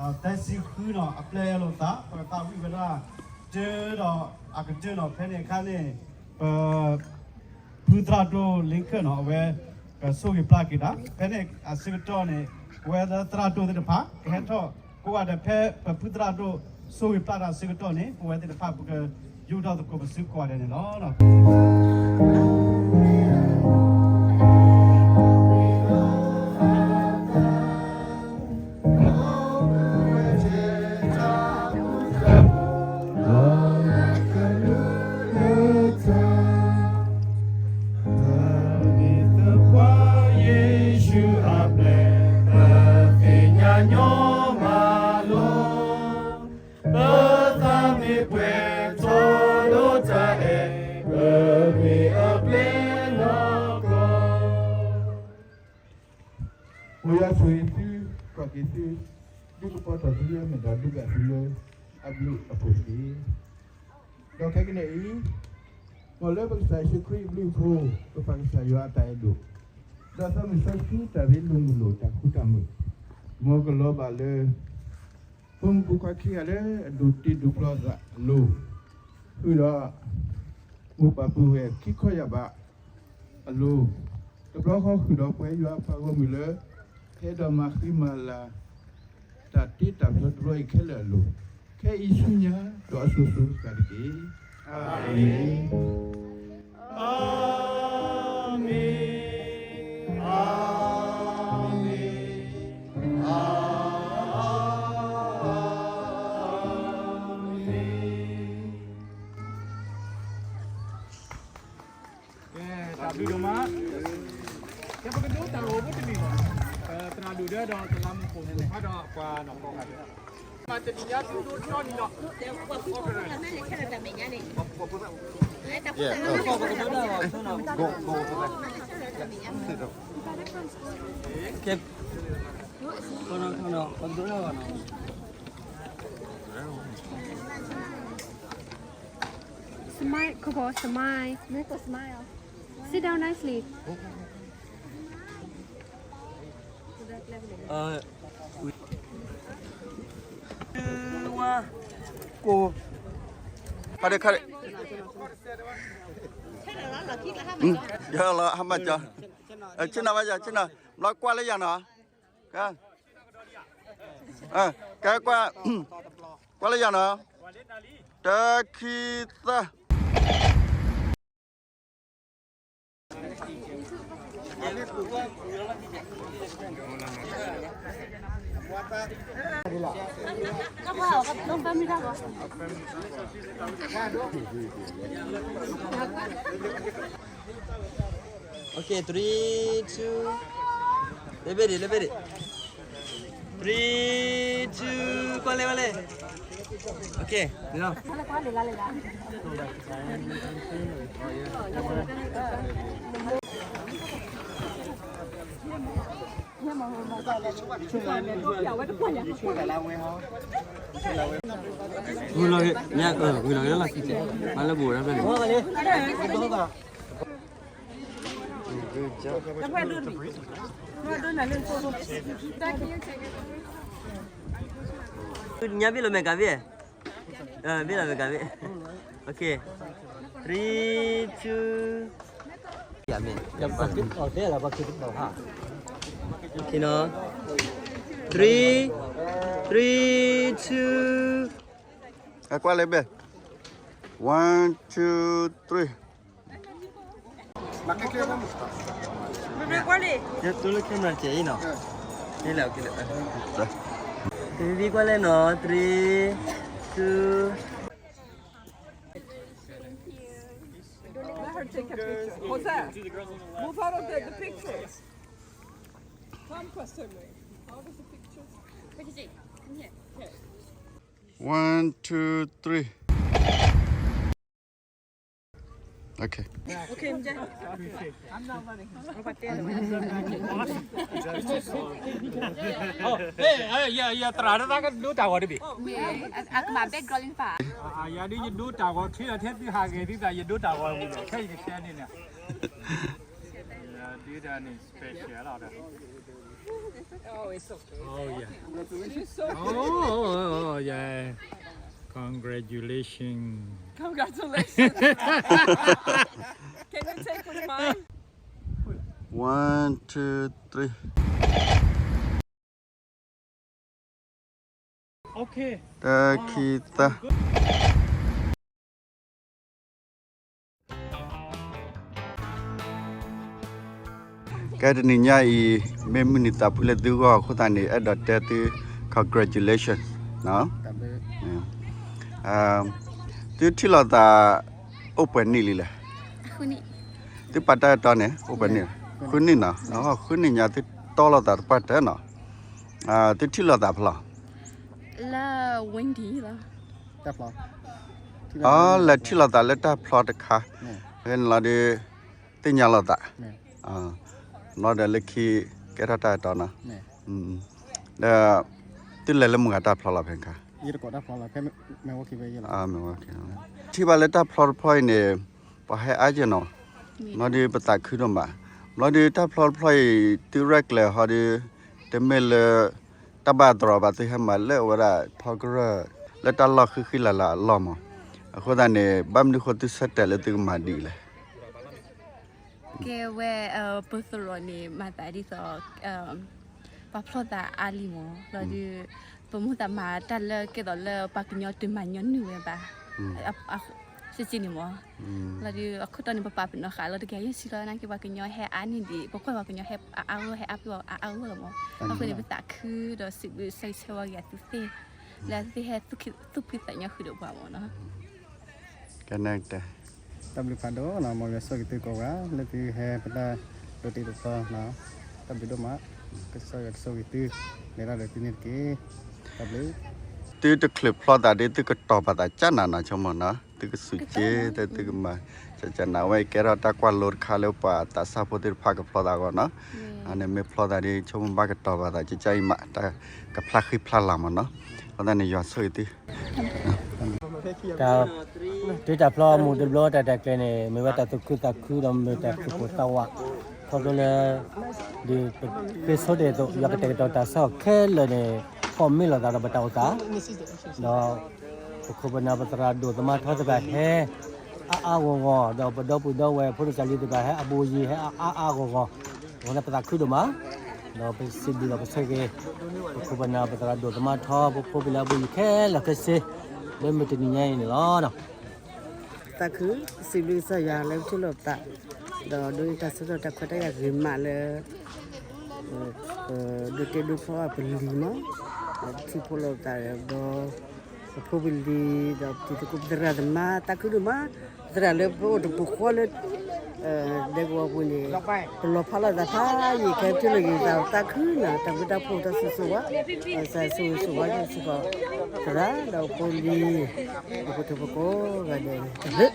သၢဆံဃုနီၤ အပျဲၢ်လိာ်သး ပကသးဝံၣ်ဝဲဒၣ် တၢ်ဒီးအကတၢၢ်နီၤ ဖဲန့ၣ်အခါန့ၣ် ပ ဖုသရၣ်ဒိၣ်လ့ခၢၣ်နီၤ အဝဲ ကဆိၣ်ဂ့ၤပျၢ်က့ၤတၢ် ဖဲန့ၣ်အဆၢကတီၢ်န့ၣ် ပဝဲလၢသရၣ်ဒိၣ်သ့ၣ်တဖၣ် ကဟဲထီၣ်ကိးဂၤဒဲး ဖဲပဖုသရၣ်ဒိၣ်ဆိၣ်ဂ့ၤပျၢ်တၢ်အဆၢကတီၢ်န့ၣ် ပဝဲသ့ၣ်တဖၣ်ပကယူးထီၣ်သကိးပစုကိးဂၤဒဲးန့ၣ်လီၤ. ယ့ၣ်ၡူးအပျဲၢ် ပသ့ၣ်ညါညီမးလီၤ. ပသးမ့ၢ်ပှဲၤထီၣ်လိာ်တၢ်အဲၣ် ပမ့ၢ်အပျဲၢ်နီၢ်ကီၢ် မိၢ်ယွၤဆိၣ်ဂ့ၤသု ကွၢ်က့ၤသု ဒုးကပီၤထီၣ်သုလၢမဲာ်ဒီးဒုးဘၣ်သုလၢအဘျုးအဖှိၣ်တက့ၢ်. ဒီးခဲကနံၣ်အံၤ မ်လၢပကစၢ်ယ့ၣ်ၡူးခရံာ်အဘျုးအဖှိၣ် ပပၢ်ကစၢ်ယွၤအတၢ်အဲၣ်ဒိၣ် ဒီးသးမုၢ်စီဆှံတၢ်ရ့လိာ်မုာ်လိာ်တၢ်ဃူတၢ်မုာ် မ်ကလီၤဘၣ်လၢ ပိာ်မုၣ်ပိာ်ခွါခံဂၤလၢအဒိၣ်တ့ဒိၣ်ဖျီသးအလိၤ ဃုာ်ဒီး မိၢ်ပၢ်ပုၢ်ဝဲၢ်ခံခီယၢ်ဘးအလိၤ, တဘျီဃီဃုာ်ဒီးပဝဲယွၤအပှၤဂီၢ်မုၢ်လၢ ဟဲဒီးမၤဃံမၤလၤ တၢ်တ့တၢ်ဖျီတဘျီအံၤခဲလၢာ်အလိၤ, ခဲအံၤဆူညါ ဒီးအစိၤစိၤဃၣ်တက့ၢ်. အၤမ့ၣ်. အၤမ့ၣ်, အၤမ့ၣ်, အၤမ့ၣ်. ကဲ, တၢ်ဘျုးဒိၣ်မး, ကဲပကဒိတၢ်ဂီၤဖိတမံၤဘၣ်, သရၣ်ဒိၣ်ဒီး သရၣ်မုၣ်ဖိခွါဒီးပှၤနီၢ်ကီၢ်ဂၤဒဲး, မၤတနံၤညါသုဒိတဘျီန့ၣ်ဒီး Smile, Coco, smile. Make a smile. Sit down nicely. ခါဒ့ခါဒ့, ယလီၤဟါမၢ်ကၠီ, ဆ့ၣ်နီၤဘၣ်ယၤ, ဆ့ၣ်နီၤ, ဘျီကွၢ်လၢယၤနီၤ, ကဲကွၢ်, ကွၢ်လၢယၤနီၤ, တၢ ခံ သၢ. โอเค three, two, လၢဘ့ၣ်ဒံး လၢဘ့ၣ်ဒံး, three, two, ကွၢ်လဲၣ် ကွၢ်လဲၣ်, โอเค, ဝံၤလီၤက့ၤ, ဝံၤလီၤက့ၤလၢလီၢ်ခံက့ၤ, မၤလၢပူၤဝဲဒၣ်ဖဲန့ၣ်. Good job. ညါဘ့ၣ်လီၤမဲာ်ကၤဘ့ၣ်, ဘ့ၣ်လီၤမဲာ်ကၤဘ့ၣ်, โอเค, three, two, ယၤမ့ၢ်, โอเค နီၤ, three, three, two, ကွၢ်လၢဘ့ၣ်, one, two, three. မ့ၢ်ကွၢ်လံ, ယတိလၢ camera ကဲအံၤနီၤ, ဟဲလၢ OK လၢ, baby ကွၢ်လဲၣ်နီၤ, three, two. Let her take a picture. Jose, move out of the, the pictures. Come, Pastor Mary. Out of the pictures. Okay. One, two, three. Okay. Okay, I'm done. I'm not running. Oh, hey, uh, yeah, yeah, သရၣ် တၢ်ကဒိတၢ်ဂီၤတဘ့ၣ်. အကမၤ background လံ ပၢ်. ယၤဒုး ယဒိတၢ်ဂီၤ ချ့လီၤထဲသုဟးဂဲၤသုသး ယဒိတၢ်ဂီၤဝံၤလီၤ ခဲအံၤကတဲန့ၣ်န့ၣ်. ယဒုးတၢ်န့ၣ် special လီၤဒီး. Oh, it's okay. Oh, yeah. Congratulations. Oh, oh, oh, oh, yeah. Congratulations. Congratulations. Can you take with mine? One, two, three. Okay. တၢ်ခံသၢ ကဲ တနံၤညါအံၤ မ့ၢ်မုၢ်နံၤသးဖှံလၢသုဂီၢ်အဃိသတးန့ၣ် အဲၣ်ဒိးတဲသု congratulation နီၤ. သုထံၣ်လိာ်သး အိၣ်ပှဲၤနံၣ်လံလဲၣ်. သုပာ်တၢ်အဲၣ်တီန့ၣ် အိၣ်ပှဲၤနံၣ်, ဃုနံၣ်နီၤ. ဃုနံၣ်ညါ သုတီလိာ်သးတပှၢ်တၢၢ်နီၤ. သုထံၣ်လိာ်သးဖဲလဲၣ်. လၢ Wendy လီၤ. အီ လဲၤထံၣ်လိာ်သးလၢတၢ်ဖျီတခါ, ဖဲန့ၣ်လီၤဒီး သ့ၣ်ညါလိာ်သး, ဘျီဒီးလၢခံ ကဲထီၣ်တၢ်အဲၣ်တီနီၤ. ဒီး သုလဲၤလၢမုၢ်ဂၤတၢ်ဖျီလီၤဖဲန့ၣ်ခါ. ထံၣ်ဘၣ်လၢတၢ်ဖျီတဖျီအံၤန့ၣ် ပှၤဟဲအါက့ၤနီၤ. ဘျီဒီးပသးခုဒိၣ်မး. ဘျီဒီးတၢ်ဖျီတဖျီအံၤ သုရဲၣ်ကျဲၤဟီဒီး တမ့ၢ်လၢ တၢ်ဘၣ်တြီၤဘၣ် သုဟဲမၤလၢအဝဲဒၣ်ဖီကရၢၢ် လၢတၢ်လီၢ်ဃံဃံလၤလၤအလီၢ်မး. အဃိသတးန့ၣ် ဘၣ်မနုၤဃိသုဆၢတဲာ်လၢသုကမၤဒ်လဲၣ်. ကဲဝဲ ပသရိာ်န့ၣ် မၤသးဒ်သိး ပှၤဖျီသးအါလံမး လီၤဒုး ပမ့ၢ်သးမၤတၢ်လၢကဲသိးလၢပှၤကညီတမၤညီနုၢ်ဝဲဘၣ် စ့ၢ်ကီးန့ၣ်မး လီၤဒုးအခိၣ်တီန့ၣ် ပပာ်ပနီၣ်ဃာ်လီၤတက့ၢ် ယဲၢ်ဆံလီၤ နာ်က့ပှၤကညီဟဲအါန့ၢ်ဒံး ပကွၢ်ပှၤကညီဟဲအါအါဂီၢ်ဂီၢ် ဟဲအါပှၤအါအါဂီၢ်ဂီၢ်လီၤမး. အဃိန့ၣ် ပသးခုဒီးစံးဘျုးကစၢ်ယွၤဆၢဝါက့ၤအသုသ့ၣ် လၢအသုဟဲသူၣ်ဖှံသးညီဃုာ်ဒီးပှၤမးနီၤ. ကဲ တၢ်ဘျုးဖးဒိၣ်နီၤ မ်ယွၤဆိၣ်ဂ့ၤသုကိးဂၤ လၢသုဟဲပတၢ်ဒိးတ့ဒိးဖျီနီၤ တၢ်ဘျုးဒိၣ်မး ကစၢ်ယွၤကဆိၣ်ဂ့ၤသု လဲၤတၢ်ဒီးသုန့ၣ်တက့ၢ် တၢ်ဘျုး သုတချုးဖျီသးဒီး သုကတီၤပာ်သးကၢ်နးနီၤ ဆိကမိၣ်နီၤ သုကစူးက့ သုကမၤ ကၢ်ကၢ်နး အဝဲကဲထီၣ်တၢ်ကွၢ်လိတခါလၢပှၤသးစၢ်ဖိသ့ၣ်တဖၣ်ကဖျီသးအဂီၢ်နီၤ အန့ၣ်မ့ၢ်ဖျီသးဒီး ဆိကမိၣ်ဘၣ်ကတီၤပာ်သး ကစၢ်အံၤမး တၢ်ကဖျါဃံဖျါလၤမးနီၤ အဃိသတးန့ၣ် ယွၤဆိၣ်ဂ့ၤသု တၢ် တုၤတၢ်ဖျီမူးတဘျီ တၢ်တၢ်ကျဲၤန့ၣ် မ့ၢ်ဝဲတၢ်သူၣ်ခုသးခုဒီးမ့ၢ်တၢ်သူၣ်ကိၢ်သးဂီၤ ခီဖျိလၢ ဒ်ပဃ့ဆိဒဲးအသိး ယွၤကတဲာ်ကတီၤတၢ်ဆၢအီၤခဲလၢာ်န့ၣ် ဖီၣ်မ့ၢ်လိာ်သးဒီးပတၢ်အိၣ်သး ဒီး ပခိၣ်ပနၢ်ပသရၣ်ဒိၣ်သမါထီသ့ၣ်တဖၣ်ဟဲ အါအါဂီၢ်ဂီၢ် ဒီးပဒီပုၢ်ဒီဝဲၢ်ဖိဒိၣ်ကၢ်လံၤသ့ၣ်တဖၣ်ဟဲအဘူးအယံၤ ဟဲအါအါဂီၢ်ဂီၢ် အဃိန့ၣ်ပသးခုဒိၣ်မး ဒီးပစံးဘျုးဒီးပဆၢဂ့ၤ ပခိၣ်ပနၢ်ပသရၣ်ဒိၣ်သမါထီ ပဖိပလံၤအဘူးအယံၤခဲလၢာ်ခဲဆ့ လၢမုၢ်တနံၤညါအံၤန့ၣ်လီၤ. သးခု စံးဘျုးကစၢ်ယွၤလၢပထံၣ်လိာ်ပသး ဒီးဒိးန့ၢ်တၢ်ဆၢကတီၢ်တၢ်ခွဲးတၢ်ယာ်ဂ့ၤမးလၢ ဒိးတ့ဒိးဖျီပလံၤမး ဒီးပထံၣ်လိာ်ပသးဒီး ပဖိပလံၤ ဒီးပတံၤသကိးပသရၣ်သမါ သးခုဒိၣ်မး သရၣ်လၢပအိၣ်တပူၤဃီလၢ ဒဲကဝီၤပူၤန့ၣ် ပလီၤဖးလိာ်သးဖးယံာ် ခဲအံၤပထံၣ်လိာ်က့ၤသး သးခုနီၤ တၢ်ဘျုးတၢ်ဖှိၣ်တၢ်ဆိၣ်ဂ့ၤဆိၣ်ဝါ ကစၢ်ဆိၣ်ဂ့ၤဆိၣ်ဝါက့ၤစ့ၢ်ကီး သရၣ်ဒီးဖိလံၤ ဒီးပှၤကိးဂၤဒဲး တၢ်ဘျုး ဒီး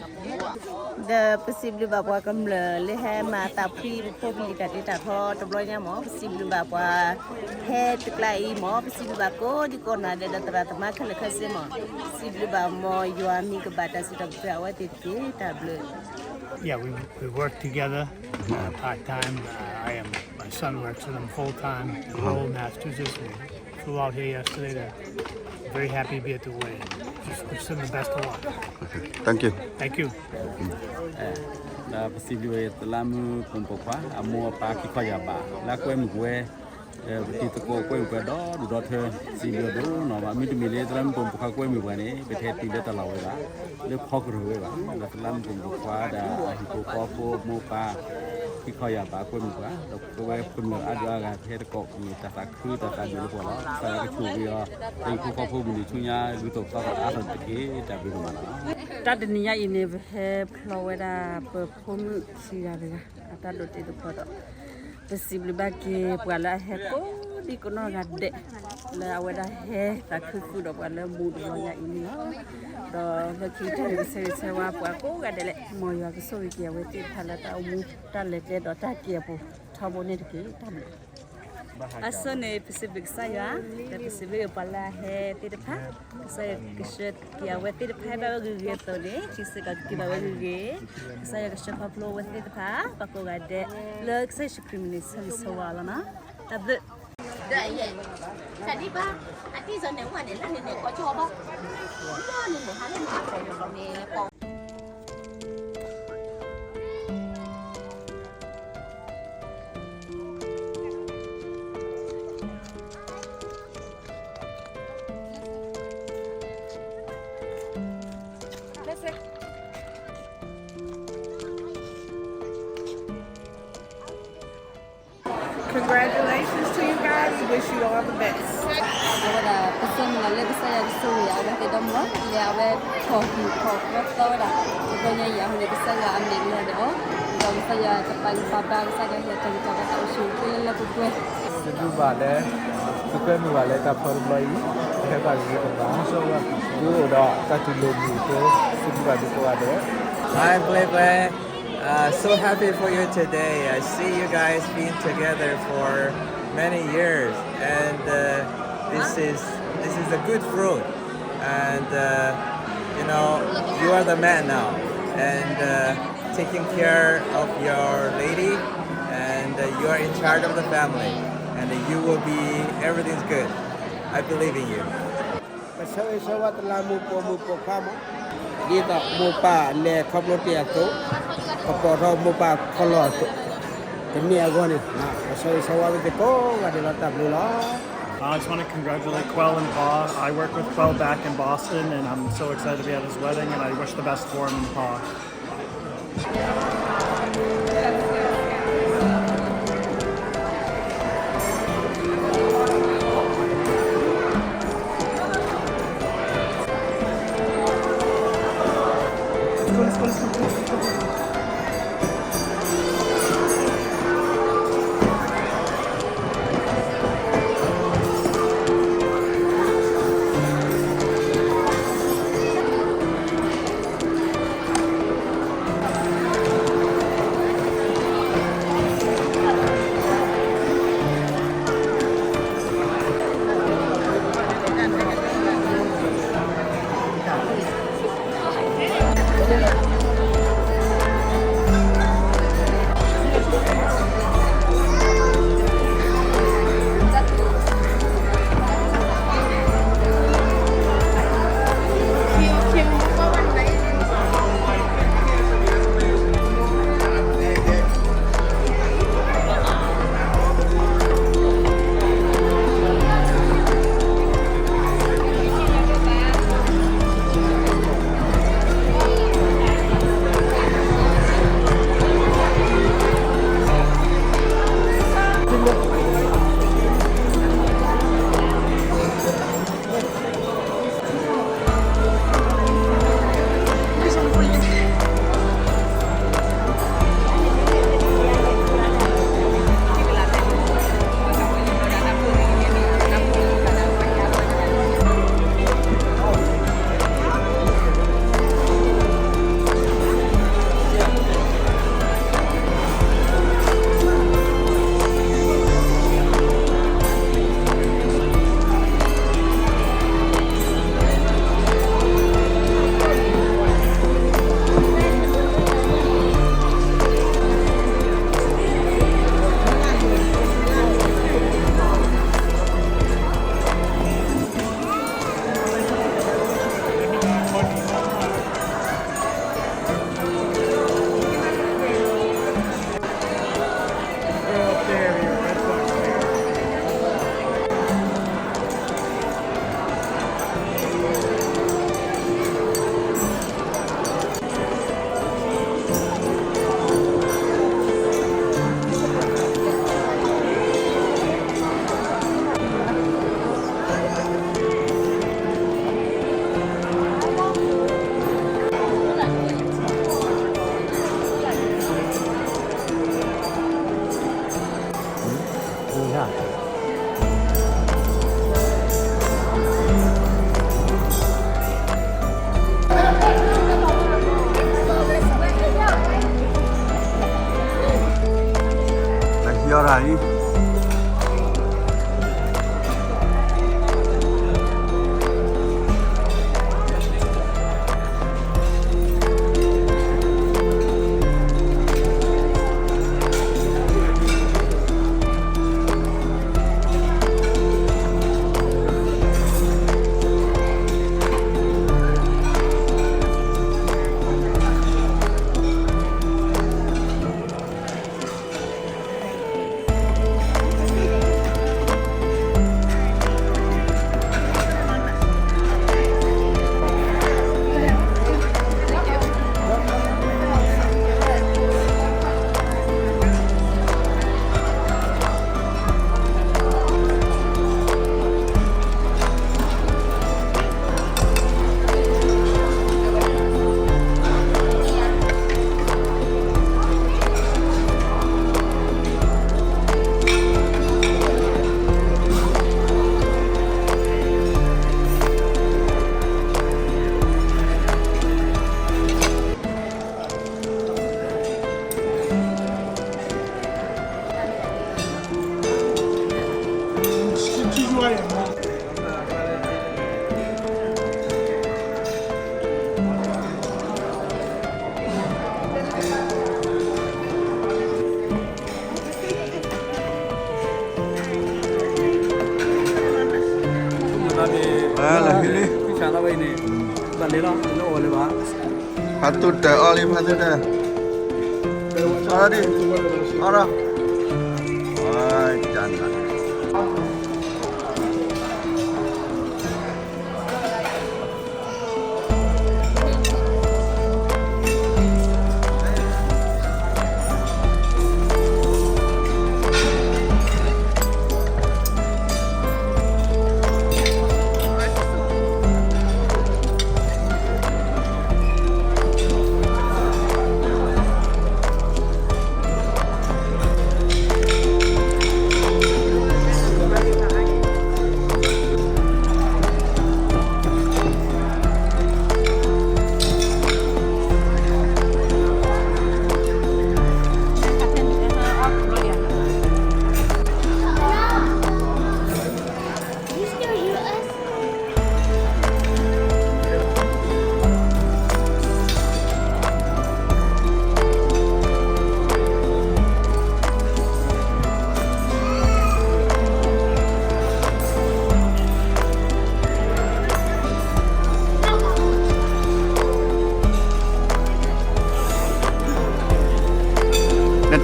ပစံးဘျုးဘၣ်ပှၤကမျၢၢ်လၢဟဲမၤသးဖှံပဖိပလံၤတၢ်တ့တၢ်ဖျီတဘျီညါမး ပစံးဘျုးဘၣ်ပှၤဟဲတကျါအံၤမး ပစံးဘျုးဘၣ်ကိးဒံကိးနီၢ်ဒဲးဒီးသရၣ်သမါခဲလၢာ်ခဲဆ့မး စံးဘျုးဘၣ်မ်ယွၤမံၤကဘၣ်တၢ်စံးထီၣ်ပတြၢၤအဝဲသ့ၣ်တက့ၢ် တၢ်ဘျုး Yeah, we, we work together uh, part time. Uh, I am my son works with him full time. Lowell, Massachusetts. And flew out here yesterday. To, very happy to be at the wedding. Just wish them the best of luck. Thank you. Thank you. လၢပစံးဘျုးဝဲသလါမုၣ်ပိာ်မုၣ်ပိာ်ခွါ အမိၢ်အပၢ်ခံခီယၢ်ဘး လၢကွဲမုာ်ပဝဲ ပတံၤသကိးကွဲမုာ်ပှၤဒီဒူၣ်ဒီထၢ စံးဘျုးဒိၣ်နီၢ်ဘၣ် မ့တမ့ၢ်လၢသလါမုၣ်ပိာ်မုၣ်ပိာ်ခွါကွဲမုာ်ပှၤန့ၣ် ပတဟဲတုၤလၢတၢ်လီၢ်ဝဲဘၣ် လၢဖီကရၢၢ်ဝဲဘၣ် ဒီးသလါမုၣ်ပိာ်မုၣ်ပိာ်ခွါဒီးအဟံၣ်ဖိဃီဖိမိၢ်ပၢ် ခံခီယၢ်ဘးကွဲမုာ်ပှၤ ဒီးပဝဲကမျၢၢ်အါဒံအါဂၤ ပဟဲသကိးမ့ၢ်တၢ်သးခုတၢ်သးဒူၣ်လၢပှၤလီၤ ကစၢ်ယွၤကဆိၣ်ဂ့ၤအီၤ တၢ်ဟံၣ်ဖိဃီဖိမုၢ်နံၤဆူညါ ဂုၤထီၣ်ပသီထီၣ်အါထီၣ်တက့ၢ် တၢ်ဘျုးဒိၣ်မးလီၤ. တၢ်တနံၤညါအံၤန့ၣ် ပဟဲဖျီဝဲဒၣ်ပဖိမုၣ်ခံဂၤတဂၤ အတၢ်ဒိးတ့ဒိးဖျီဒီး ပစံးဘျုးဘၣ်က့ၤပှၤလၢအဟဲကိးဒံကိးနီၢ်ဂၤဒဲး လၢအဝဲဒၣ်ဟဲသးခုဃုာ်ဒီးပှၤလၢမူးတဘျီညါအံၤန့ၣ်လီၤ. ဒီးလၢခံကတၢၢ်န့ၣ် ကဆၢဂ့ၤဆၢဝါပှၤကိးဂၤဒဲးလၢ မ်ယွၤကဆိၣ်ဂ့ၤက့ၤအဝဲသ့ၣ်တဖၣ်လၢတၢ်အိၣ်မူတၢ်လဲၤကျဲဒီးတၢ်က့ၤအပူၤထီဘိန့ၣ်တက့ၢ် တၢ်ဘျုး အဆိန့ၣ် ပစံးဘျုးကစၢ်ယွၤ ဒီးပစံးဘျုးပှၤလၢအဟဲသ့ၣ်တဖၣ် ကစၢ်ယွၤကဆှၢက့ၤအဝဲသ့ၣ်တဖၣ်ဘၣ်ဝဲဂ့ၤဂ့ၤအသိးန့ၣ် ခံစ့ၢ်ကီးကက့ၤဘၣ်ဝဲဂ့ၤဂ့ၤ ကစၢ်ယွၤကဆှၢခီဖျိဝဲသ့ၣ်တဖၣ် ပှၤကိးဂၤဒဲး လၢကစၢ်ယ့ၣ်ၡူးခရံာ်မံၤန့ၣ် ဆၢဂ့ၤဆၢဝါလီၤနီၤ တၢ်ဘျုး တၢ်ဒ်ဘၣ်, အတံၢ်စၢၤန့ၣ်ဝဲန့ၣ် လၢန့ၣ်န့ၣ် ကိးကၠီဘၣ်, လၢန့ၣ်န့ၣ် ဟးလၢန့ၣ် ကိးန့ၣ်ကိး Congratulations to you guys. We wish you all the best. အဝဲဒၣ် ပဆၢမုၢ်လၢ်လၢကစၢ်ယွၤကဆိၣ်ဂ့ၤအဝဲသ့ၣ်ဒီမါ, လၢအဝဲထီၣ်ဟံၣ်ထီၣ်ဃီသီဝဲဒၣ် ပှၤကညီယၤအဃိန့ၣ် ကစၢ်ယွၤအမဲာ်ကလီဒီးအီၤ, ဒီးကစၢ်ယွၤကပာ်ဂံၢ်ပာ်ဘါ ကစၢ်ယွၤဟ့ၣ်တၢ်ဂံၢ်တၢ်ဘါတၢ်အိၣ်ဆူၣ်အိၣ်ချ့လၢလၢပှဲၤပှဲၤ စံးဘျုးဘၣ်လၢ သုကွဲမုာ်ဘၣ်လၢတၢ်ဖျီတဘျီအံၤ, ဟဲဘၣ်ဂ့ၤကဘၣ်, ဒ်အိၣ်ဒီးတၢ်တူၢ်လိာ်မုာ်အသိး, စံးဘျုးဘၣ်သုကိးဂၤဒဲး. Hi, Blay Blay. Uh, so happy for you today. I see you guys been together for many years, and uh, this is this is a good fruit. And uh, you know, you are the man now, and uh, taking care of your lady, and uh, you are in charge of the family, and you will be everything's good. I believe in you. ပဆၢဂ့ၤဆၢဝါတလးမူပိာ်မုၣ်ပိာ်ခွါမး, ဒ်သိးမိၢ်ပၢ်လဲၤခီဖျိတ့ၢ်အသိး, ကပိာ်ထီၣ်မိၢ်ပၢ်ခီလီၤအသိး, တမ့ၢ်အဂီၢ်န့ၣ်, ပဆၢဂ့ၤဆၢဝါဝဲသ့ၣ်ကိးဂၤဒဲးလီၤတၢ်ဘျုးလီၤ. I just want to congratulate Quell and Pa. I work with Quell back in Boston, and I'm so excited to be at his wedding, and I wish the best for him and Pa. လၢဟံၣ်လံ, ဖါသူတၢၢ်အီၣ်လံ ဖါသူတၢၢ်, အီၣ်ဒီး, အီၣ်ဒီး, ဝါ ကၢ်နၤ န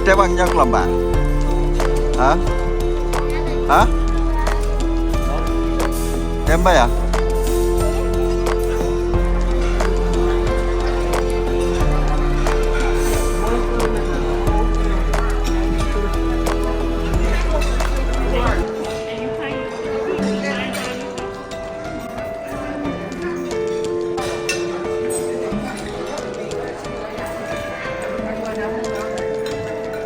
တဲဘၣ်ကညီကျိာ်ဘၣ်, ဟါ, ဟါ, တဲဘၣ်ယၤ.က့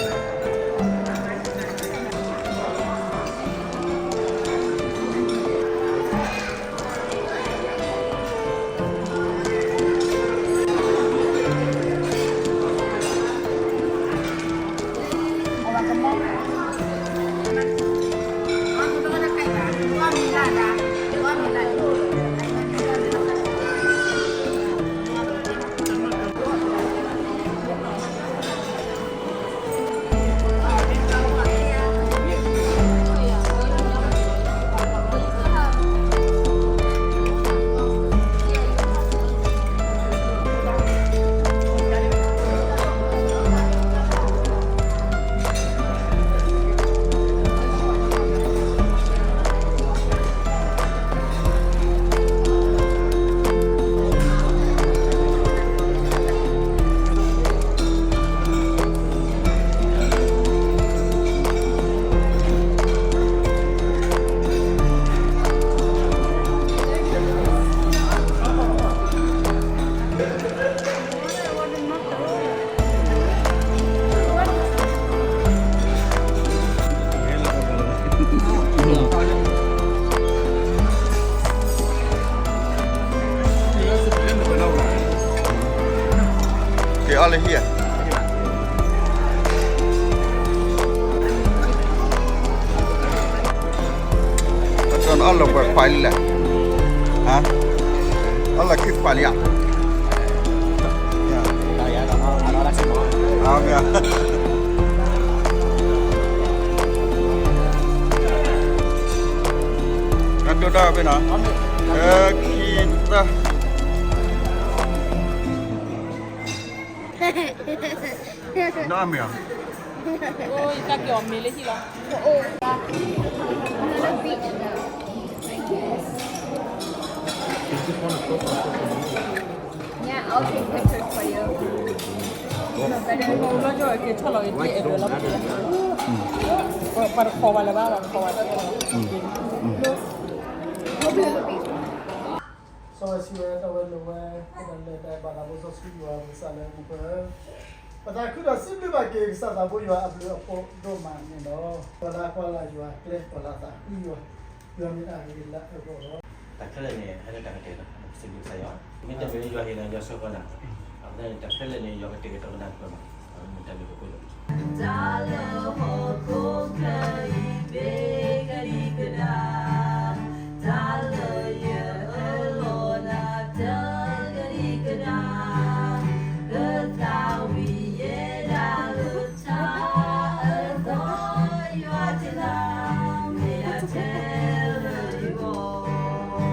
ၤအီၣ်လၢဟံၣ်ဧါ. အီၣ်လၢခံခွးလံဧါ. အဒိၣ်ဒၣ်ဖဲနီၤ, ခံသၢ, ဒီးအမ့ၢ်ဧါ. တၢ်က့ၤအီၤမ့ၤလၢဟံၣ်လီၤ. Yeah, I'll take pictures for you. ဘၣ်က့ၤထီၣ်လီၤက့ၤတအဲၣ်ဒိးလီၤ, ပှၤတခီဘၣ်လၢၤဘၣ်, ပှၤတခီဘၣ်လၢၤဘၣ်. စီဝဲစံးဝဲ တၢ်ဝဲလိာ်ဝဲ ကဒီးလဲၤတၢ်ဘၣ်သးဖိစီဆှံယွၤကစၢ်လၢမူခိၣ်ဧၢ, ပသးခုဒီးစံးဘျုးဘၣ်က့ၤကစၢ်သးဘိယွၤအဘျုးအဖှိၣ်ဒိၣ်မးန့ၣ်လီၤ. ပှၤလၢကွၢ်လၢ်ယွၤကျဲ ပှၤလၢသးဝံၣ်ယွၤ, ယွၤမ့ၢ်တၢ်ဂ့ၤလၢအဂီၢ်လီၤ. တၢ်ခဲလၢာ်န့ၣ် ဟဲလၢတၢ်ကတဲာ်လီၤ, စံးဘျုးကစၢ်ယွၤ, မ့တမ့ၢ်လၢယွၤဟ့ၣ်လီၤယွၤဆၢကတီၢ်နၤ, အဃိသတးန့ၣ် တၢ်ခဲလၢာ်န့ၣ် ယွၤကတဲာ်ကတီၤကနၣ်ပှၤဘၣ်, မ့ၢ်တၢ်လၢပှဲၤလီၤ. တၢ်လၢဟီၣ်ခိၣ်ချၢအံၤ မ့ၢ်ကဒံကဒါ, တၢ်လၢယအၢၣ်လီၤနၤ တကဒံကဒါ, ကသးဝံၣ်ယဲဒၣ်လၢတၢ်အၢၣ်လီၤ, ယွၤတဂၤ မ့ၢ်ဒၣ်ထဲလၢယဂီၢ်.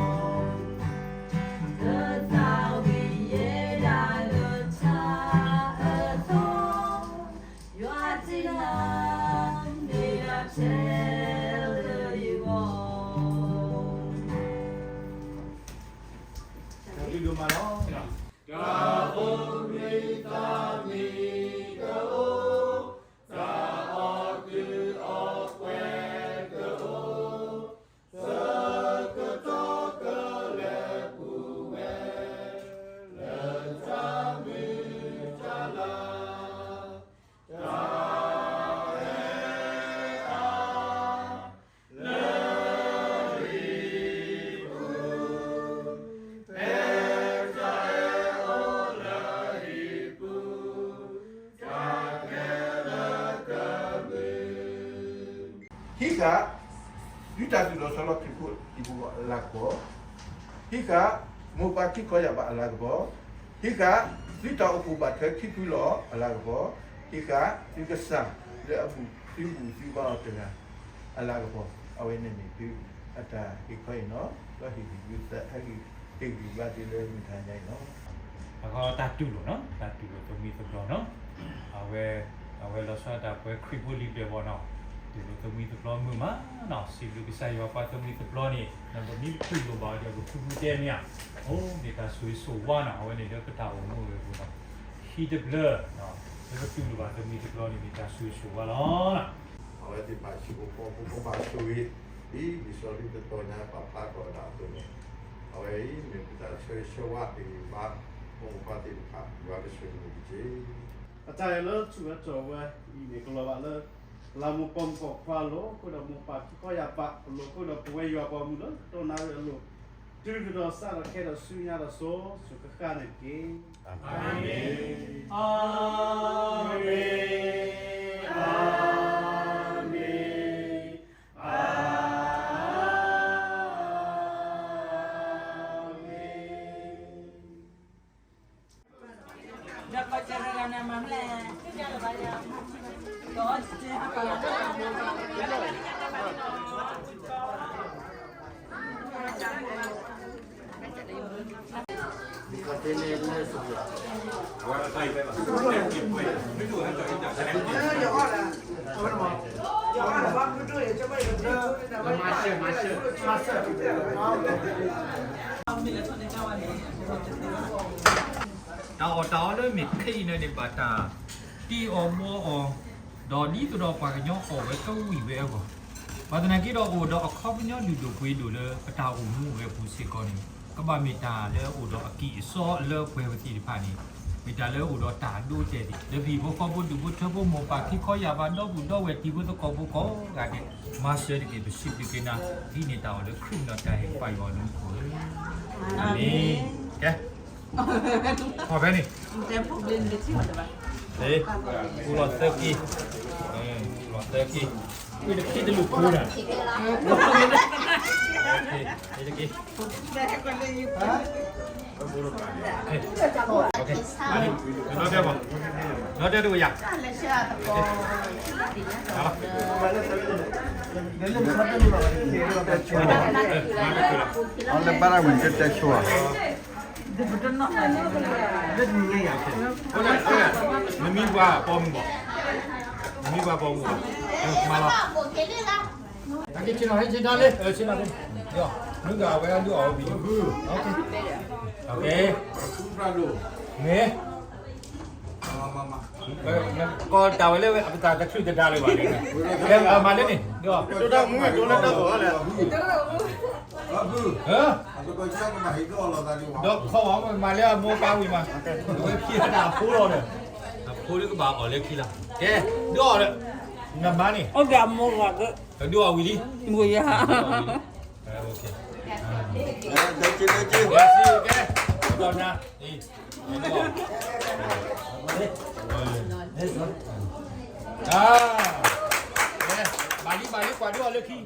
ဒိၣ်မးလီၤ. တၢ်အိၣ်မံသးမံကအိၣ်, တၢ်အီၣ်ကုၢ်အီၣ်ပှဲၤကအိၣ်, ဆၢကတီၢ်ကလဲၤပူၤဝဲ, လၢတၢ်မုာ်တၢ်လၤ တၢ်အဲၣ်အါ လၢဟံၣ်ပူၤ, ဖဲတၢ်အဲၣ်အိၣ်လၢဟံၣ်ပူၤ, တၢ်ကျဲလၢကမုာ် ဟံးဃာ် သုတၢ်သူၣ်လီၤဆီလီၤခရံာ်ဖိတံၤဖိအလၤကပီၤ, ဟံးဃာ် မိၢ်ပၢ်ခံခီယၢ်ဘးအလၤကပီၤ, ဟံးဃာ် သုတၢ်အိၣ်ဖှိၣ်ဘၣ်ထွဲခံဖုလီၤအလၤကပီၤ, ဟံးဃာ် သုကစၢ်လၢအဘူးသုဘူးသုဘၣ်အီၤတဂၤအလၤကပီၤ, အဝဲန့ၣ်မ့ၢ်သုအတၢ်ဟ့ၣ်ခီအံၤနီၤ, ဒီးဟ့ၣ်ဂံၢ်ဘါ ဟ့ၣ်ဂံၢ်ဘါသုလၢမုၢ်ထါညါအံၤလီၤ. အဃိတၢ်တူၢ်လိာ်နီၤ, တၢ်တူၢ်လိာ်သမံသမိးနီၤ, အဝဲ အဝဲလီၤဆီဒၣ်တၢ်ပှဲၤခရံာ်ဖိလံၤဘျဲၣ်ဘီနီၤ, တူၢ်လိာ်သမံသမိးမုာ်မးနီၤ, စံးဘျုးကစၢ်ယွၤပှၤသမံသမိးန့ၣ်, နပမ့ၢ်တူၢ်လိာ်ဘၣ်အီၤဒီးပခူသူတဲမ့ၢ်ဧါ, အိၣ်မ့ၢ်တၢ်ဆိၣ်ဂ့ၤဆိၣ်ဝါနီၤ, အဝဲန့ၣ်လၢပတၢ်အိၣ်မူအဂ့ၢ်အဃိနီၤ, ဟံၣ်တဘျၢ လၢပတူၢ်လိာ်ဘၣ်သမံသမိးန့ၣ် မ့ၢ်တၢ်ဆိၣ်ဂ့ၤဆိၣ်ဝါလီၤ. အဝဲသ့ၣ်ဘၣ်ဆိၣ်ဂ့ၤ ပှၤဖိကဘၣ်ဆိၣ်ဂ့ၤ, ဒ်လံာ်စီဆှံတတီၤညါပာ်ဖျါထီၣ်ဝဲဒၣ်အသိးန့ၣ်, အဝဲအံၤမ့ၢ်ပတၢ်ဆၢဂ့ၤဆၢဝါတဂ့ၤဘၣ်, မိၢ်ပၢ်သ့ၣ်တဖၣ် ယွၤကဆိၣ်ဂ့ၤန့ၣ်တက့ၢ်. အတၢ်အဲၣ်လၢထူၣ်ဝဲထီၣ်ဝဲအံၤန့ၣ် ကလီၤဘၣ်လၢ လၢမိၢ်ပၢ်မုၣ်ခွါအလိၤ, ဃုာ်ဒီးမိၢ်ပၢ်ခံခီယၢ်ဘးအလိၤ, ဃုာ်ဒီးပဝဲယွၤပှၤမုၢ်လၢတၢ်နာ်အလိၤ, တုၤကဒီးစးထီၣ်ခဲဒီးဆူညါဒီးစိၤစိၤဃၣ်ဃၣ်န့ၣ်တက့ၢ်. အၤမ့ၣ်, အၤမ့ၣ်, အၤမ့ၣ်, အၤမ့ၣ်. တၢ်အီၣ်တၢ်အီလၢမ့ၢ်ခဲအံၤန့ၣ်န့ၣ် ဘၣ်တၢ်တ့အီၣ်ဘှီအီၣ်, ဒီးဒ်သိးဒီးပှၤကညီအီၣ်ဝဲကဝံၣ်ဝဲအဂီၢ်, ဘၣ်သနာ်က့ဒီးအိၣ်ဒီးအခီပညီလုၢ်ဒိၣ်ပှ့ၤဒိၣ်လၢပတၢ်အိၣ်မူဝဲအပူၤစ့ၢ်ကီးန့ၣ်, ကဘၣ်မ့ၢ်တၢ်လၢအအိၣ်ဒီးအကံၢ်အစီလၢပှဲၤပသ့ၣ်တဖၣ်န့ၣ်, မ့ၢ်တၢ်လၢအအိၣ်ဒီးတၢ်ဒိတဲာ်သ့ၣ် လၢပဟံၣ်ဖိဃီဖိဒူၣ်ဖိထၢဖိမိၢ်ပၢ်ခံခီယၢ်ဘးဒီပုၢ်ဒီဝဲၢ်တံၤဖိသကိးဖိကိးဂၤဒဲး, မၤစၢၤတက့ၢ် ပစံးဘျုးက့ၤနၤ, ဒ်န့ၣ်တၢ်အီၣ်လၢခရံာ်ဒီးတၢ်ဟ့ၣ်ပၢ်ယွၤလၢမူခိၣ်ဧၢ, အၤမ့ၣ်, ကဲ ခီဖဲန့ၣ်, ပူၤလီၤသၢက့, ပူၤလီၤသၢက့, ဝံတခံတလူၢ်ဖိဒၣ်, ဝံတက့, နီၢ်တဲဘၣ်, နီၢ်တဲတဝဲယၤ, အီၤလၢဘၣ်ရဝံၤတတဲဆိဧါ နမံပှၤပိာ်မုၣ်ဘၣ်, နမံပှၤပိာ်မုၣ်ဘၣ်, မၤလီၤ, ဟဲက့ၤဆ့ၣ်နီၤ ဟဲဆ့ၣ်နီၤလံ, ဆ့ၣ်နီၤလံ, မုၢ်ဂၤဝဲအဒုးအီၣ်ဝဲဘံၣ်, မ့ၢ် ကီးတၢ်ဝဲလၢအပတၢ်တချုးတဒါလၢၤဘၣ်, မၤလၢန့ၣ်, ဒီးခီဝဲမၤလၢအမိၢ်ပၢ်ဝံၤမး, ဝဲခံတၢ်အဖိလီၤဒီး, အဖိလၢကဘၣ်အီၣ်လၢခံလီၤ, ကဲ, ဒုးအီၣ်ဒီး, နမါန့ၣ်, ဒုးအီၣ်ဝံၤလံ, မုၢ်ယါ ကဲ, ကဲ, ကဲ, ကဲ, ဘၣ်လံ ဘၣ်လံ ကွၢ်ဒုးအီၣ်လၢခံ